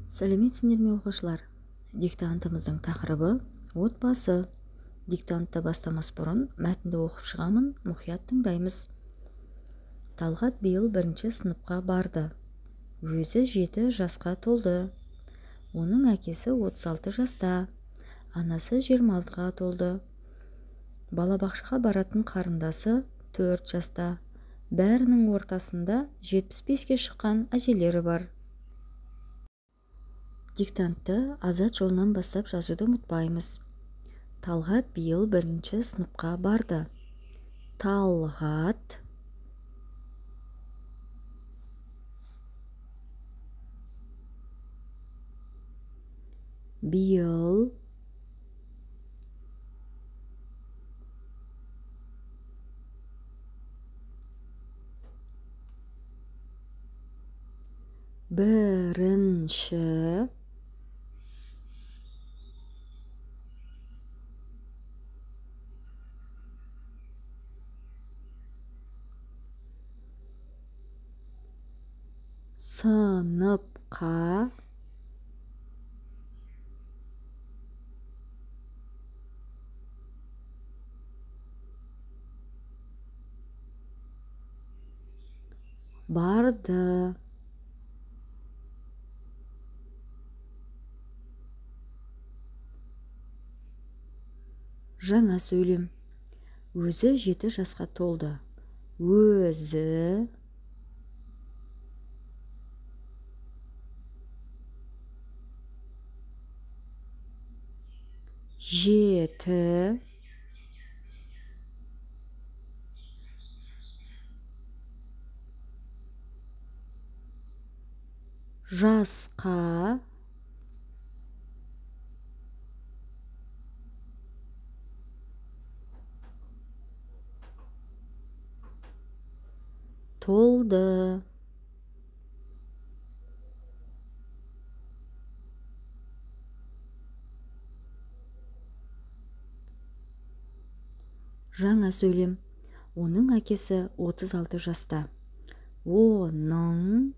Сәлеметсіңдер ме, оқушылар? Диктантымыздың тақырыбы отбасы. Диктантты бастамас бұрын мәтінді оқып шығамын, мұқият тыңдаймыз. Талғат биыл бірінші сыныпқа барды. Өзі 7 жасқа толды. Оның әкесі 36 жаста, анасы 26-ға толды. Балабақшаға баратын қарындасы 4 жаста. Бәрінің ортасында 75-ке шыққан әжелері бар. Диктантты Азат жолынан бастап жазуды ұмытпаймыз. Талғат биыл бірінші сыныпқа барды. Талғат биыл бірінші сыныпқа барды. Жаңа сөйлем. Өзі 7 жасқа толды. Өзі 7 жасқа толды. Жаңа сөйлем. Оның әкесі 36 жаста. Оның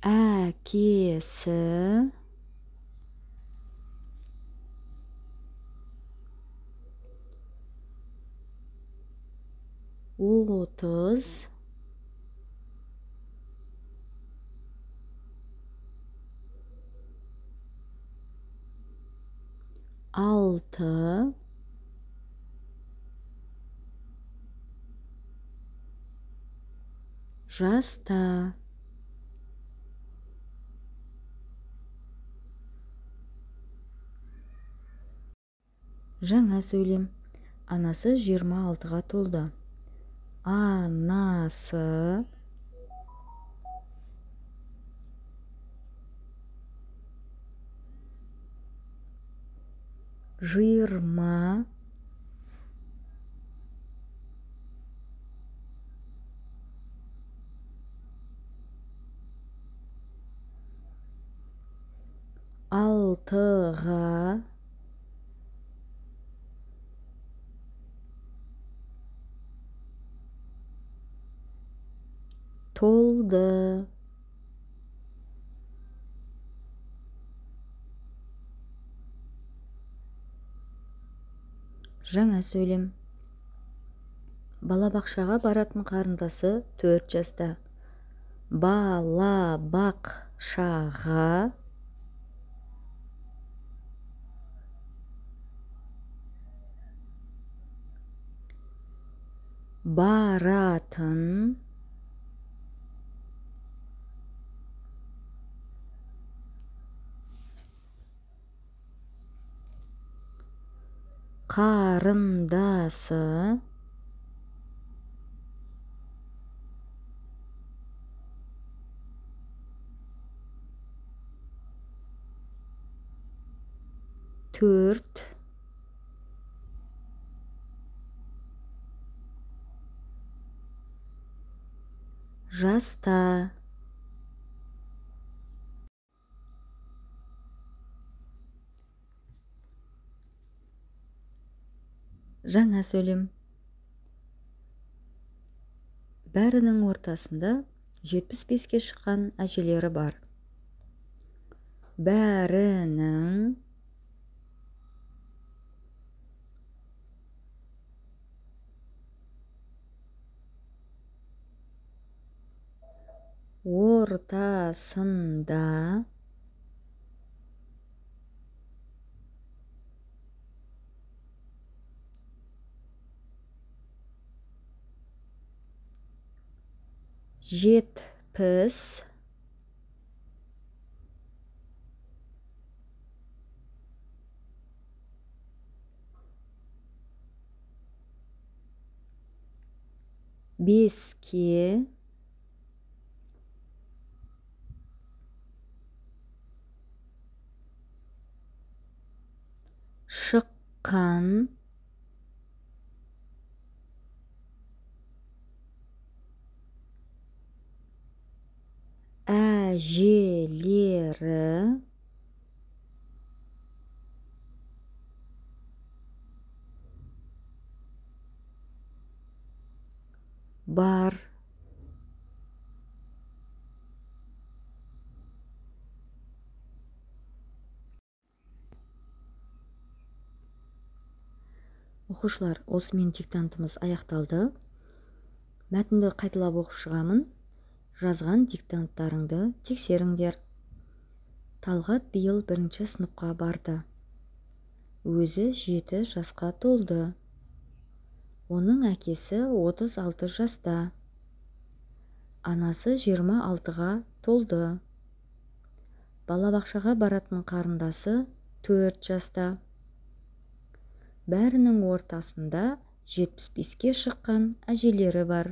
әкесі 36 жаста. Жаңа сөйлем. Анасы 26-ға толды. Анасы 26 ға толды. Жаңа сөйлем. Балабақшаға баратын қарындасы 4 жаста. Балабақшаға баратын қарындасы 4 жаста. Жаңа сөйлем. Бәрінің ортасында 75-ке шыққан әжелері бар. Бәрінің ортасында 75 5-ке шыққан әжелері бар. Оқушылар, осымен диктантымыз аяқталды. Мәтінді қайталап оқып шығамын. Жазған диктанттарыңды тексеріңдер. Талғат биыл 1-ші сыныпқа барды. Өзі 7 жасқа толды. Оның әкесі 36 жаста. Анасы 26-ға толды. Балабақшаға баратын қарындасы 4 жаста. Бәрінің ортасында 75-ке шыққан әжелері бар.